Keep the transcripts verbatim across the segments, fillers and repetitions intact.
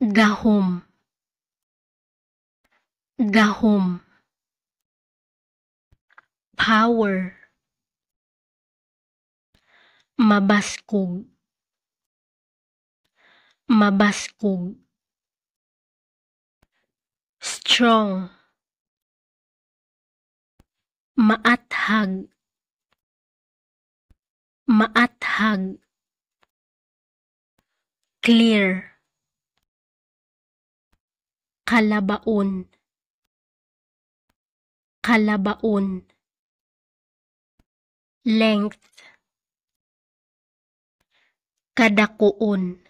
Gahom. Gahom. Power. Mabaskog. Mabaskog. Strong. Maathag. Maathag. Clear. Kalabaon. Kalabaon. Length. Kadakuon.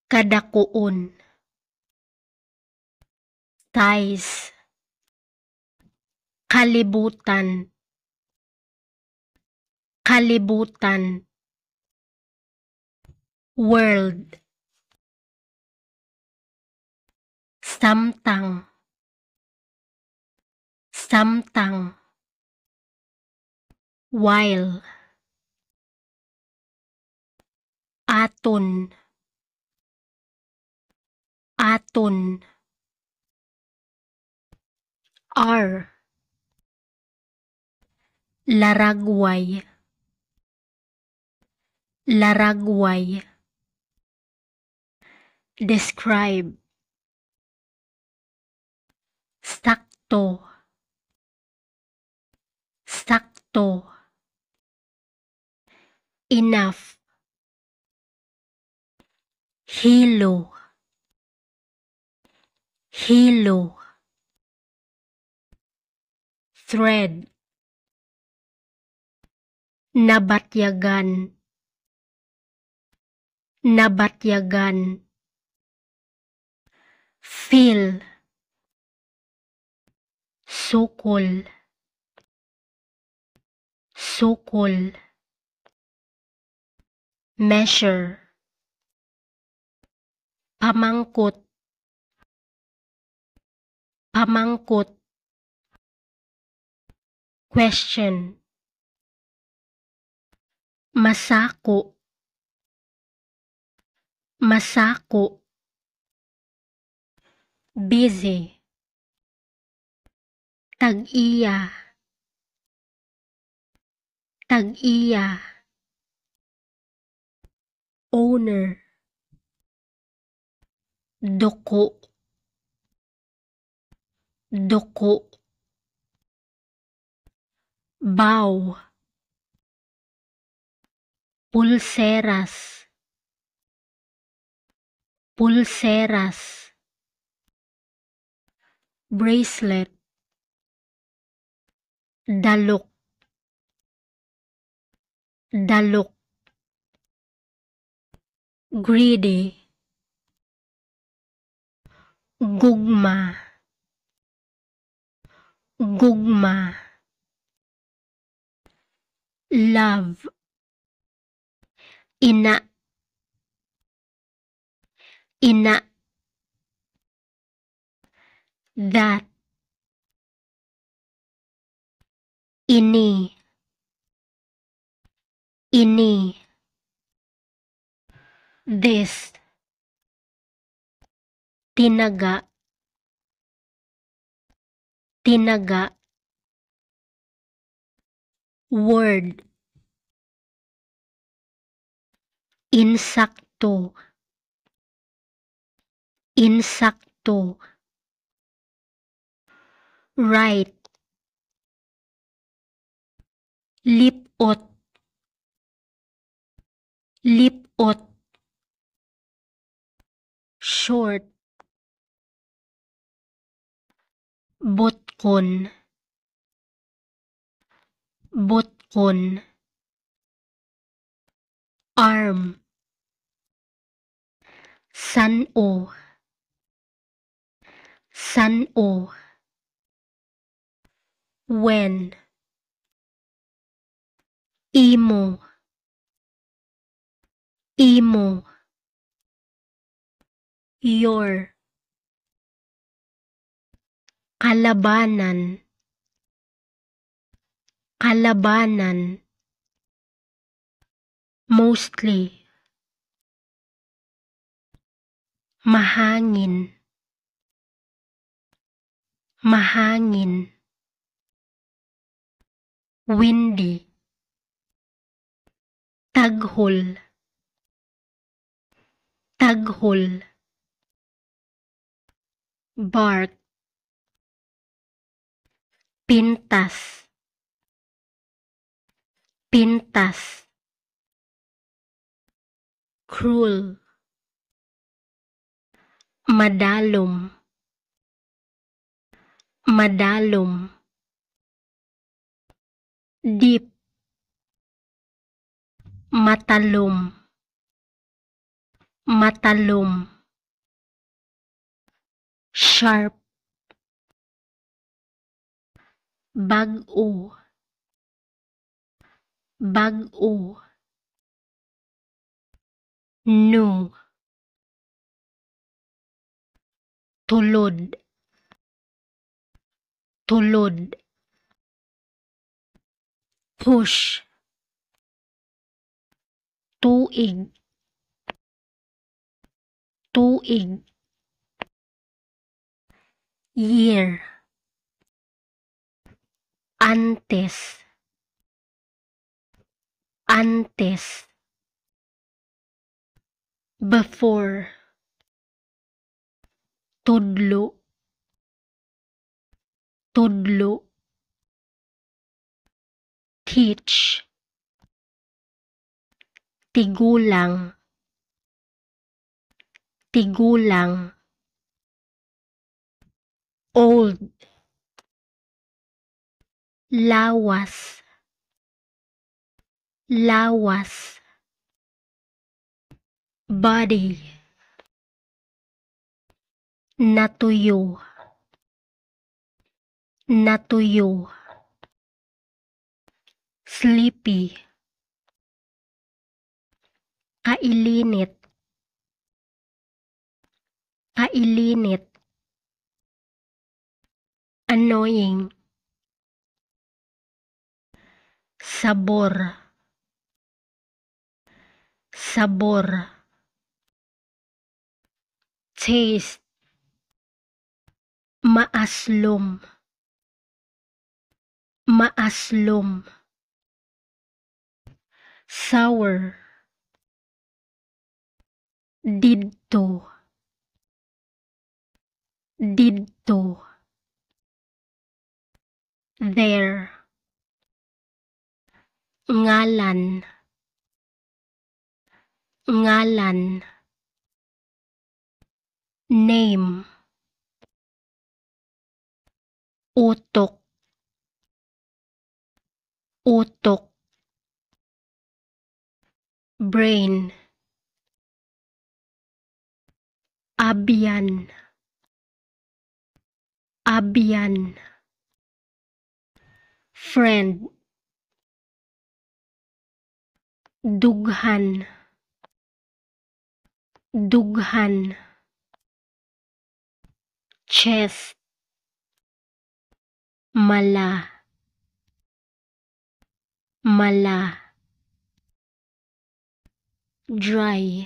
Kadakuon. Size. Kalibutan. Kalibutan. World. Samtang. Samtang. While. Aton. Aton. Are. Laragway. Laragway. Describe. Sakto. Sakto. Enough. Hilo. Hilo. Thread. Nabatyagan. Nabatyagan. Feel. Sukol. Sukol. Measure. Pamangkot. Pamangkot. Question. Masako. Masako. Busy. Tag-iya. Tag-iya. Owner. Duko. Duko. Bow. Pulseras. Pulseras. Bracelet. Dalok. Dalok. Greedy. Gugma. Gugma. Love. Ina. Ina. That. Ini. Ini. This. Tinaga. Tinaga. Word. Insakto. Insakto. Right. Lip-ot. Lip-ot. Short. Botkon. Botkon. Arm. San-o. San-o. When. Imo. Imo. Your. Kalabanan. Kalabanan. Mostly. Mahangin. Mahangin. Windy. Taghol. Taghol. Bark. Pintas. Pintas. Cruel. Madalom. Madalom. Deep. Matalom. Matalom. Sharp. Bag-o. Bag-o. New. Tulod. Tulod. Push. Tuig. Tuig. Year. Antes. Antes. Before. Tudlo. Tudlo. Teach. Tigulang. Tigulang. Old. Lawas. Lawas. Body. Natuyo. Natuyo. Sleepy. Kailinit. Kailinit. Annoying. Sabor. Sabor. Taste. Maaslom. Maaslom. Sour. Didto. Didto. There. Ngalan. Ngalan. Name. Utok. Utok. Brain. Abyan. Abyan. Friend. Dughan. Dughan. Chest. Mala. Mala. Dry.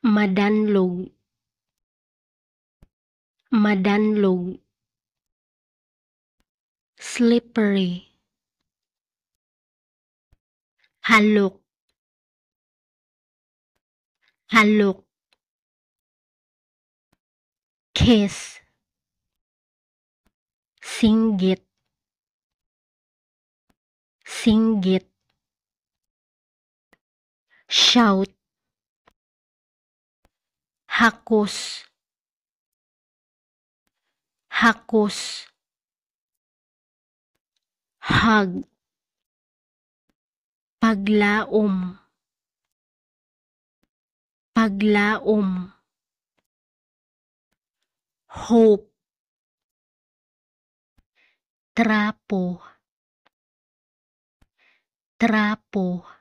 Madanlog. Madanlog. Slippery. Halok. Halok. Kiss. Singgit. Singgit. Shout. Hakos. Hakos. Hug. Paglaom. Paglaom. Hope. Trapo. Trapo.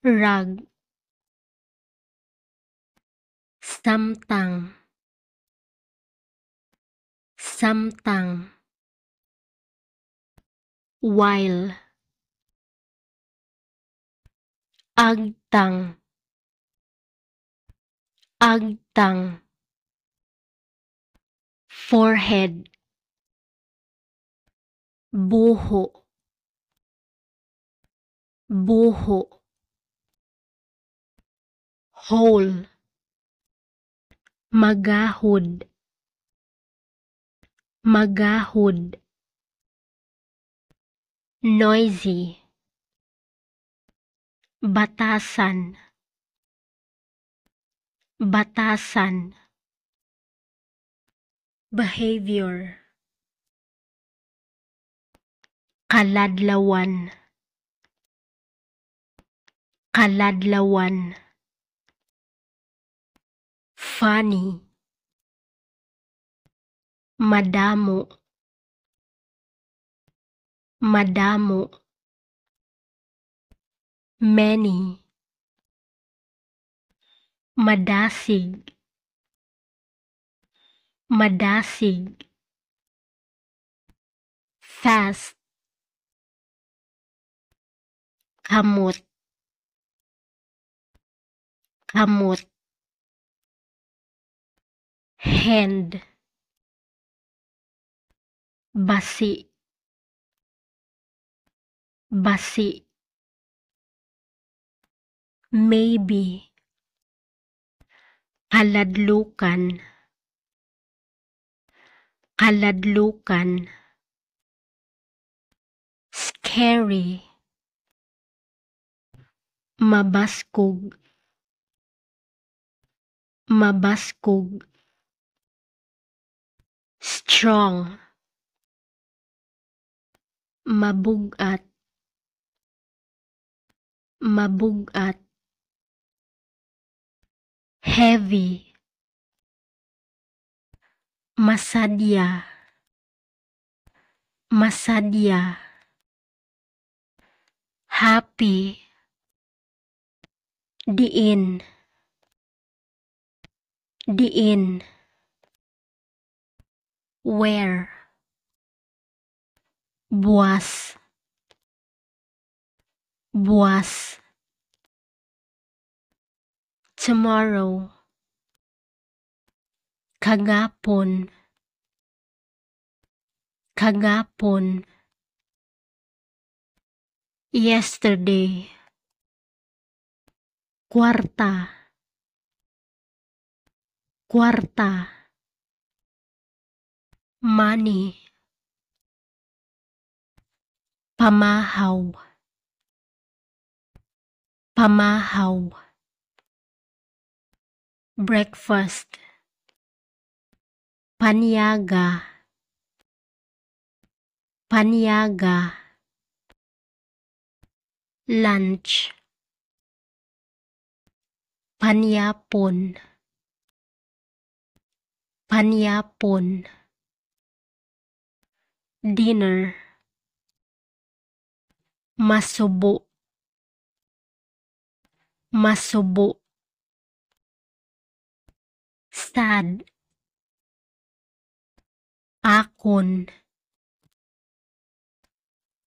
Rag. Samtang. Samtang. While. Agtang. Agtang. Forehead. Buho. Buho. Hole. Magahod. Magahod. Noisy. Batasan. Batasan. Behavior. Kaladlawan. Kaladlawan. Funny. Madamo. Madamo. Many. Madasig. Madasig. Fast. Kamot. Kamot. Hand. Basi. Basi. Maybe. Kaladlukan. Kaladlukan. Scary. Mabaskog. Mabaskog. Strong. Mabug-at. Mabug-at. Heavy. Masadya. Masadya. Happy. Diin. Diin. Where. Buas. Buas. Tomorrow. Kagapon. Kagapon. Yesterday. Kwarta. Kwarta. Money. Pamahaw. Pamahaw. Breakfast. Panyaga. Panyaga. Lunch. Panyapon. Panyapon. Dinner. Masubo. Masubo. Sad. Akon.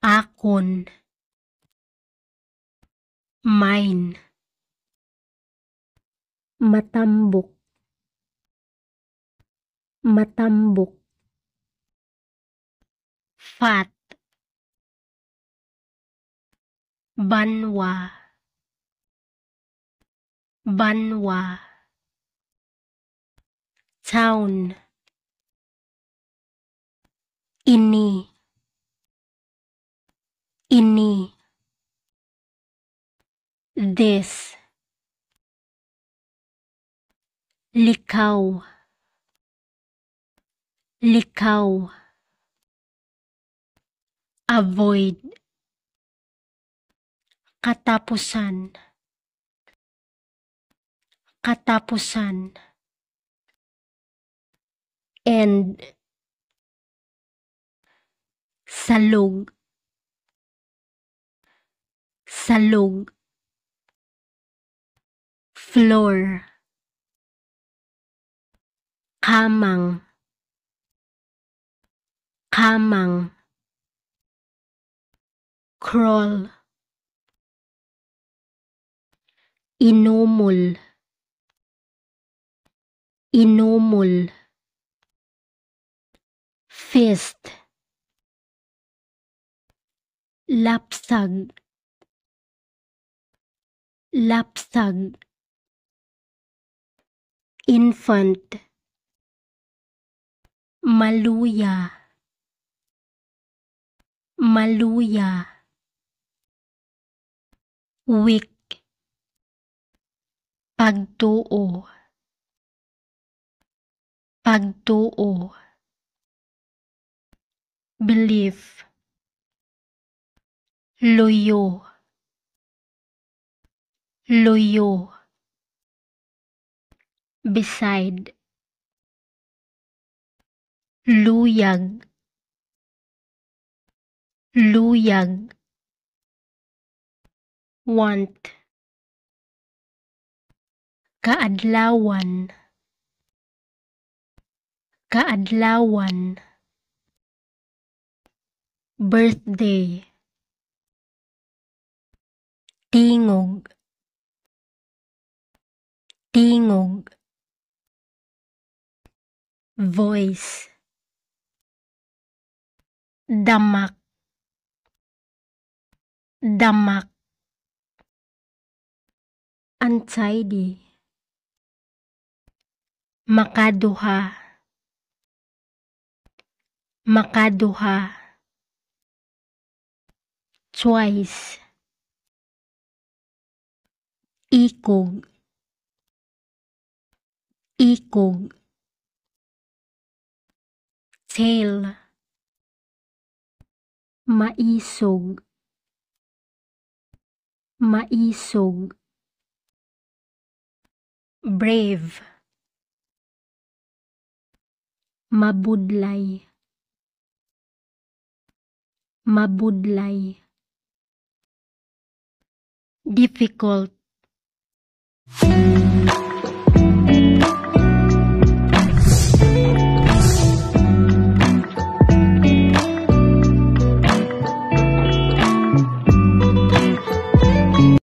Akon. Mine. Matambok. Matambok. Fat. Banwa. Banwa. Town. Ini. Ini. This. Likaw. Likaw. Avoid. Katapusan. Katapusan. End. Salog. Salog. Floor. Kamang. Kamang. Crawl. Inumol. Inumol. Fist. Lapsag. Lapsag. Infant. Maluya. Maluya. Weak. Pagtuo. Pagtuo. Belief. Luyo. Luyo. Beside. Luyag. Luyag. Want. Kaadlawan. Kaadlawan. Birthday. Tingog. Tingog. Voice. Damak. Damak. Untidy. Makaduha. Makaduha. Twice. Ikog. Ikog. Tail. Maisog. Maisog. Brave. Mabudlay. Mabudlay. Difficult.